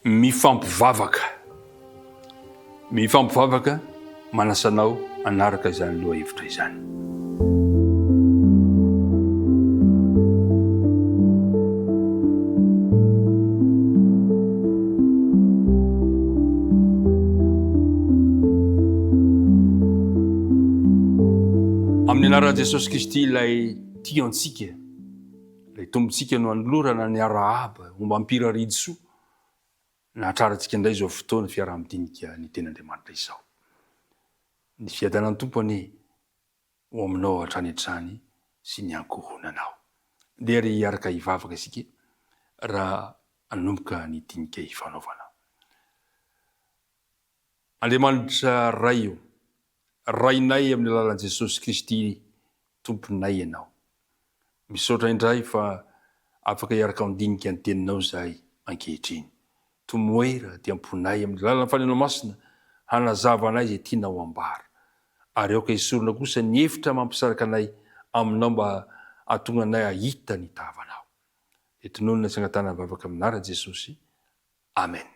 Mifampivavaka. Mifampivavaka, manasa anao hanaraka izany lohahevitra izany. Amin'ny anaran'i Jesosy Kristy ilay tia antsika, ilay Tompontsika no anolorana ny arahaba ombam-pirarian-tsoa nahatrarantsika indray izao fotoana fiaraha-midinika ny Tenin'Andriamanitra izao. Ny fiadanan'ny Tompo anie ho aminao hatrany hatrany sy ny ankohonanao. Ndeha ary hiaraka hivavaka isika raha hanomboka ny dinika hifanaovana. Andriamanitra Ray o, Rainay amin'ny alalan'i Jesosy Kristy Tomponay Ianao. Misaotra indray fa afaka hiaraka handinika ny Teninao izahay ankehitriny. Tomoera aty am-ponay amin'ny alalan'ny Fanahinao Masina hanazava anay izay tianao ambara. Ary aoka esorina kosa ny efitra mampisaraka anay aminao mba hahatonga anay hahita ny tavanao. Dia tononina sy angatahana vavaka amin'ny anaran'i Jesosy. Amen.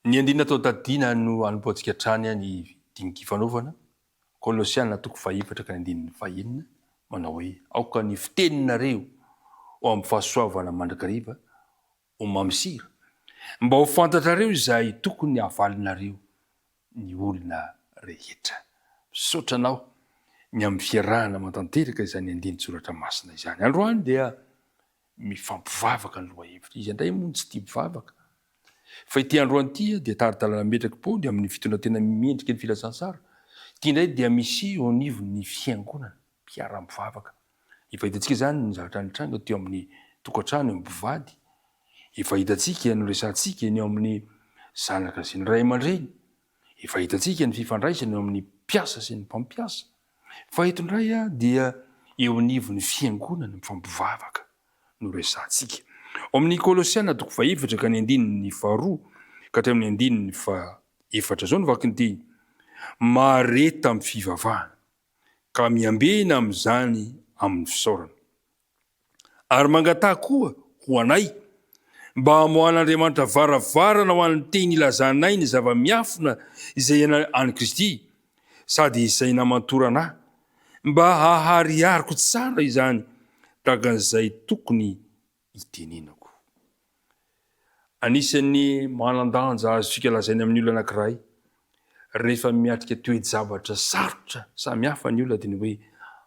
Ny andininy atao tadidiana no hanompoantsika hatrany ny dinika ifanaovana, Kolosiana toko fahefatra ka ny andininy fahenina, manao hoe, Aoka ny fiteninareo ho amin'ny fahasoavana mandrakariva ho mamy sira, mba ho fantatrareo izay tokony havalinareo ny olona rehetra. Misaotra anao ny amin'ny fiarahana mantanteraka izany andinin-tsoratra masina izany. Androany dia mifampivavaka ny lohahevitra. Iza indray moa no tsy tia mivavaka? Fa ity androany ity dia tari-dalana ametrak'i Paoly amin'ny fitondran-tena mendrika ny filazantsara. Ity indray dia miseho eo anivon'ny fiangonana, mpiara-mivavaka. Efa hitantsika izany ny zavatra nitranga teo amin'ny tokantrano, eo amin'ny mpivady. Efa hitantsika, noresahantsika ny eo amin'ny zanaka sy ny ray aman-dreny. Efa hitantsika ny fifandraisana eo amin'ny mpiasa sy ny mpampiasa. Fa eto indray dia eo anivon'ny fiangonana mifampivavaka no resahantsika. Ao amin'ny Kolosiana toko fahefatra ka ny andininy faharoa ka hatramin'ny andininy fahefatra. Izao no vakin'ny teny, Mahareta amin'ny fivavahana, ka miambena amin'izany amin'ny fisaorana. Ary mangataha koa ho anay, mba hamoahan'Andriamanitra varavarana ho an'ny teny ilazanay ny zava-miafina izay an'i Kristy, sady izay namantorana ahy, mba haharihariko tsara izany tahaka an'izay tokony hitenenako. Anisan'ny manan-danja azontsika lazaina amin'ny olona anankiray rehefa miatrika toe-javatra sarotra samihafa ny olona dia ny hoe,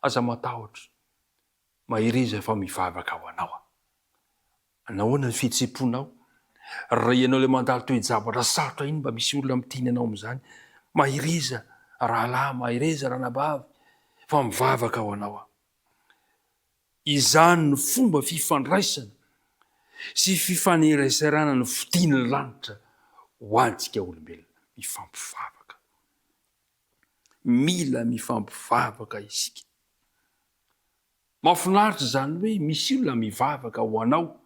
Aza matahotra, Mahereza fa mivavaka ho anao aho. Nahoana ny fihetseham-ponao raha ianao ilay mandalo toe-javatra sarotra iny mba misy olona miteny anao amin'izany? Mahereza rahalahy, mahereza ranabavy fa mivavaka ho anao aho. Izany no fomba fifandraisana sy fifaneraserana nofidin'ny lanitra ho antsika olombelona, mifampivavaka. Mila mifampivavaka isika. Mahafinaritra izany hoe misy olona mivavaka ho anao.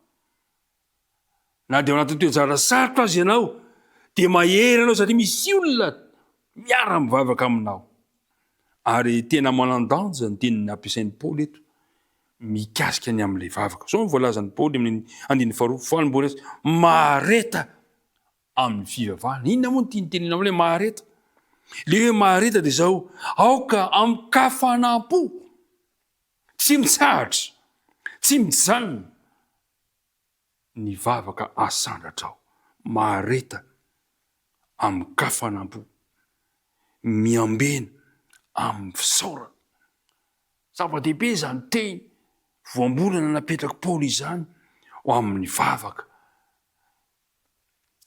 Na dia ao anatin'ny toe-javatra sarotra aza ianao, dia mahery ianao satria misy olona miara-mivavaka aminao. Ary tena manan-danja ny teny nampiasain'i Paoly eto mikasika ny amin'ilay vavaka. Izao no voalazan'i Paoly amin'ny andininy faharoa, fanomboana azy, mahareta amin'ny fivavahana. Inona moa no tiany tenenina amin'ilay mahareta? Ilay hoe mahareta dia izao, aoka amin-kafanam-po, tsy mitsahatra, tsy mijanona ny vavaka asandratrao. Mahareta amin-kafanam-po, miambena amin'ny fisaorana. Zava-dehibe izany teny voambolana napetrak'i Paoly izany ho amin'ny vavaka.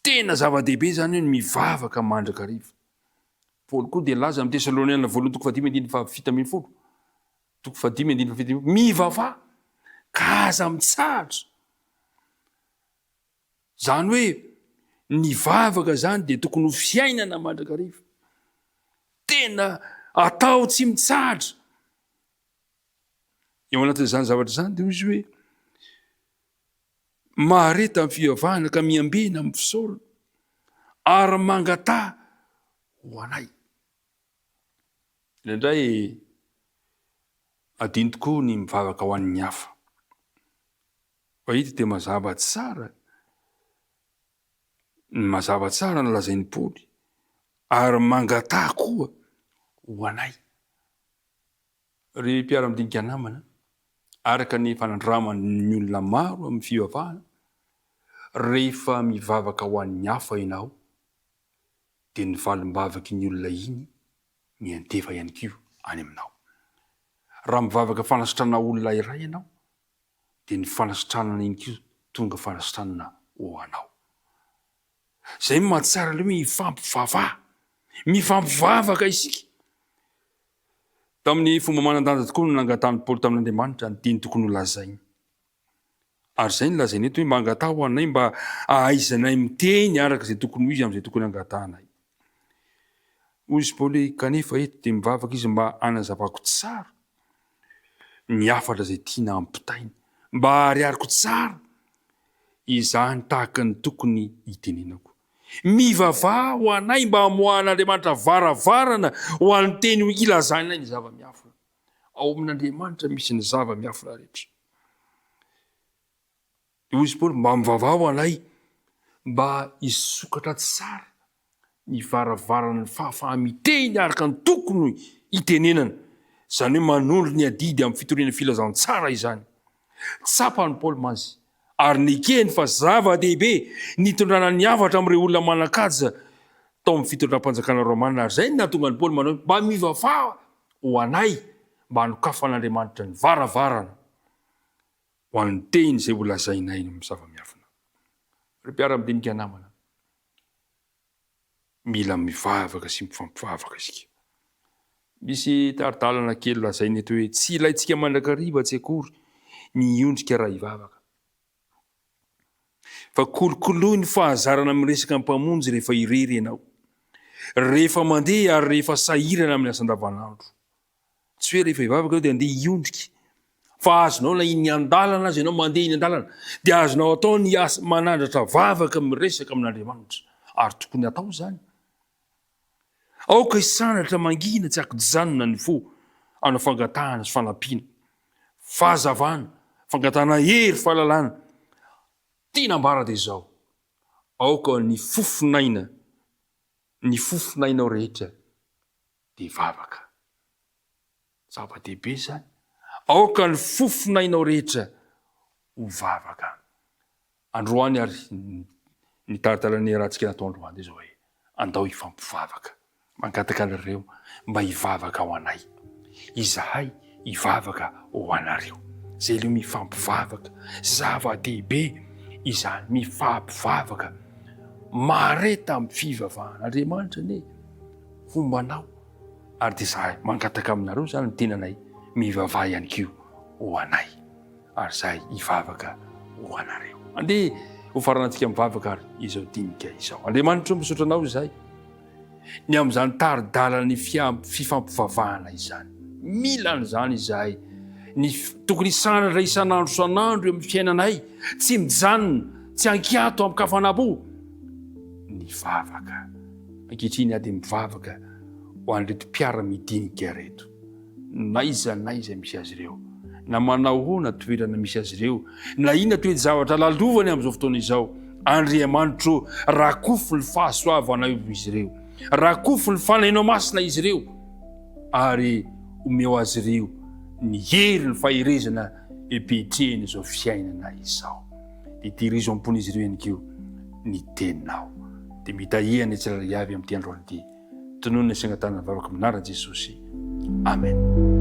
Tena zava-dehibe izany hoe ny mivavaka mandrakariva. Paoly koa dia nilaza amin'ny Tesaloniana voalohany toko fahadimy andininy faha-17, toko fahadimy andininy faha-17, mivavaha ka aza mitsahatra. Izany hoe ny vavaka izany dia tokony ho fiainana mandrakariva. Tena atao tsy mitsahatra. Eo anatin'izany zavatra izany dia hoy izy hoe Mahareta amin'ny fivavahana ka miambena amin'ny fisaorana ary mangataha ho anay. Indraindray adino tokoa ny mivavaka ho an'ny hafa. Fa ito dia mazava tsara, mazava tsara ny lazain'i Paoly, ary mangataha koa ho anay. Ry mpiara-midinika namana, araka ny fanandraman'ny olona maro amin'ny fivavahana, rehefa mivavaka ho an'ny hafa ianao, dia ny valim-bavaky iny olona iny miantefa ihany koa any aminao. Raha mivavaka fanasitranana olona iray ianao, dia ny fanasitranana iny koa tonga fanasitranana ho anao. Izay no mahatsara ilay hoe mifampivavaha. Mifampivavaka isika. Tamin'ny fomba manan-danja tokoa no nangatahan'i Paoly tamin'Andriamanitra ny teny tokony holazainy. Ary izay no lazainy eto hoe mba angataho ho anay mba hahaizanay miteny araka izay tokony ho izy amin'izay tokony hangatahanay. Hoy izy Paoly hoe kanefa eto dia mivavaka izy mba hanazavako tsara ny hafatra izay tiana hampitaina, mba haharihariko tsara izany tahaka ny tokony hitenenako. Mivavaha ho anay mba hamoahan'Andriamanitra varavarana ho an'ny teny hilazanay ny zava-miafina. Ao amin'Andriamanitra misy ny zava-miafina rehetra. Dia hoy izy Paoly, mba mivavaha ho anay mba hisokatra tsara ny varavaran'ny fahafaha-miteny araka ny tokony hitenenana, izany hoe manondro ny adidy amin'ny fitoriana filazantsara izany. Tsapan'i Paoly mantsy ary nekeny fa zava-dehibe ny hitondrana ny hafatra amin'ireo olona manan-kaja tao amin'ny fitondram-panjakana romana, ary izay no nahatonga an'i Paoly manao hoe, Mba mivavaha ho anay mba hanokafan'Andriamanitra ny varavarana ho an'ny teny izay holazainay amin'ny zava-miafina. Ry mpiara-midinika namana, mila mivavaka sy mifampivavaka isika. Misy tari-dalana kely lazaina eto hoe tsy ilaintsika mandrakariva tsy akory ny hiondrika raha hivavaka. Fa kolokoloy ny fahazarana miresaka amin'ny Mpamonjy rehefa irery ianao, rehefa mandeha ary rehefa sahirana amin'ny asa andavanandro. Tsy hoe rehefa hivavaka ianao dia andeha hiondrika, fa azonao na iny an-dalana aza ianao mandeha eny an-dalana dia azonao atao ny manandratra vavaka miresaka amin'Andriamanitra, ary tokony hatao izany. Aoka hisandratra mangina tsy ankijanona ny fo hanao fangatahana sy fanampiana, fahazavana, fangatahana hery, fahalalana. Tiana ambara dia izao, aoka ny fofon'aina, ny fofon'ainao rehetra dia vavaka. Zava-dehibe izany. Aoka ny fofon'ainao rehetra ho vavaka. Androany ary ny tari-dalana iarahantsika natao androany dia izao hoe, andao hifampivavaka. Mangataka anareo mba hivavaka ho anay. Izahay hivavaka ho anareo. Izay ilay mifampivavaka. Zava-dehibe izany mifampivavaka. Mahareta amin'ny fivavahana. Andriamanitra anie homba anao. Ary dia izahay mangataka aminareo izany ny tenanay mivavaha ihany koa ho anay. Ary izahay hivavaka ho anareo. Andeha ho faranantsika mivavaka ary izao dinika izao. Andriamanitro misaotra anao izahay ny amin'izany tari-dalan'ny fifampivavahana izany. Mila an'izany izahay. Ny tokony hisandratra isan'andro isan'andro eo amin'ny fiainanay, tsy mijanona, tsy ankiato amin-kafanam-po ny vavaka. Ankehitriny aho dia mivavaka ho an'ireto mpiara-midinika ireto, n'aiza n'aiza misy azy ireo, na manao ahoana toerana misy azy ireo, na inona toe-javatra lalovany amin'izao fotoana izao, Andriamanitro, rakofy ny fahasoavanao izy ireo, rakofy ny Fanahinao Masina izy ireo, ary omeo azy ireo ny hery, ny faherezana eo-piatrehana izao fiainana izao. Dia tehirizo am-pon'izy ireo ihany koa ny teninao. Dia mitahia ny tsirairay avy amin'ity androany ity. Tononina sy angatahana ny vavaka amin'ny anaran'i Jesosy. Amen.